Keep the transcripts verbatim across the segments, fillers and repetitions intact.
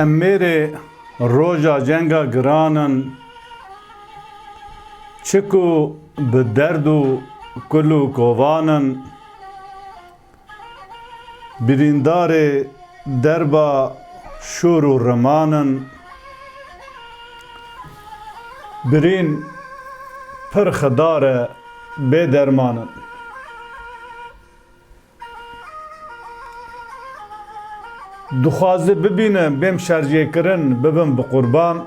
Em mêrê roja cenga giran in, çi ku bi derd û kul û kovan in, birîndarê derba şûr û riman in, birîn pir xidar e, bê derman in. Dixwaze bibîne bêm şerjêkirin, bibim bi qurban.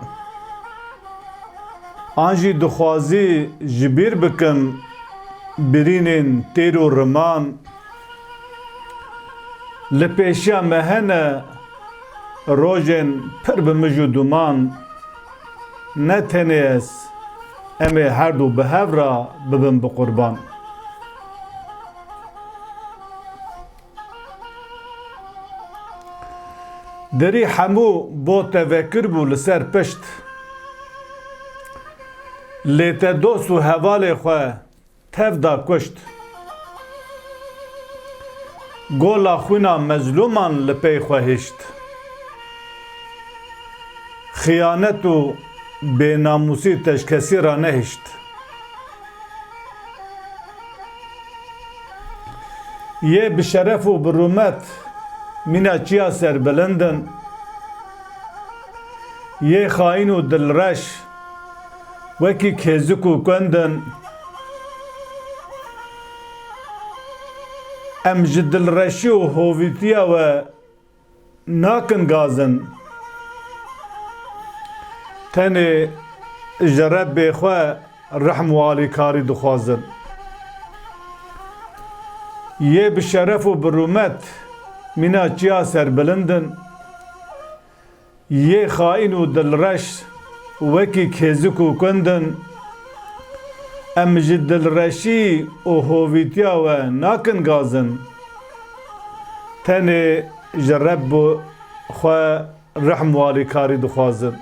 An jî dixwazî ji bîr bikim birînên têr û riman. Li pêşiya me hene rojên pir bi mij û duman. Ne tenê ez, em ê her du bi hev re bibin bi qurban. Derî hemû bo te vekir bû li ser pişt. Lê te dost û hevalê xwe tev da kuşt. Gola xwîna mezlûman li pey xwe hişt. Xiyanet û bênamûsî te ji kesî re nehişt. Yê bi şeref û bi rûmet mîna çiya serbilind in. Yê xayîn û dilreş wekî kêzik û kund in. Em ji dilreşî û hovîtiya we nakin gazin. Tenê ji Rebbê xwe rehm û alîkarî dixwazin. Yê bi şeref û bi rûmet mîna çiya serbilind in. Yê xayîn û dilreş wekî kêzik û kund in. Em ji dilreşî û hovîtiya we nakin gazin. Tenê ji Reb xwe rehm û alîkarî dixwazin.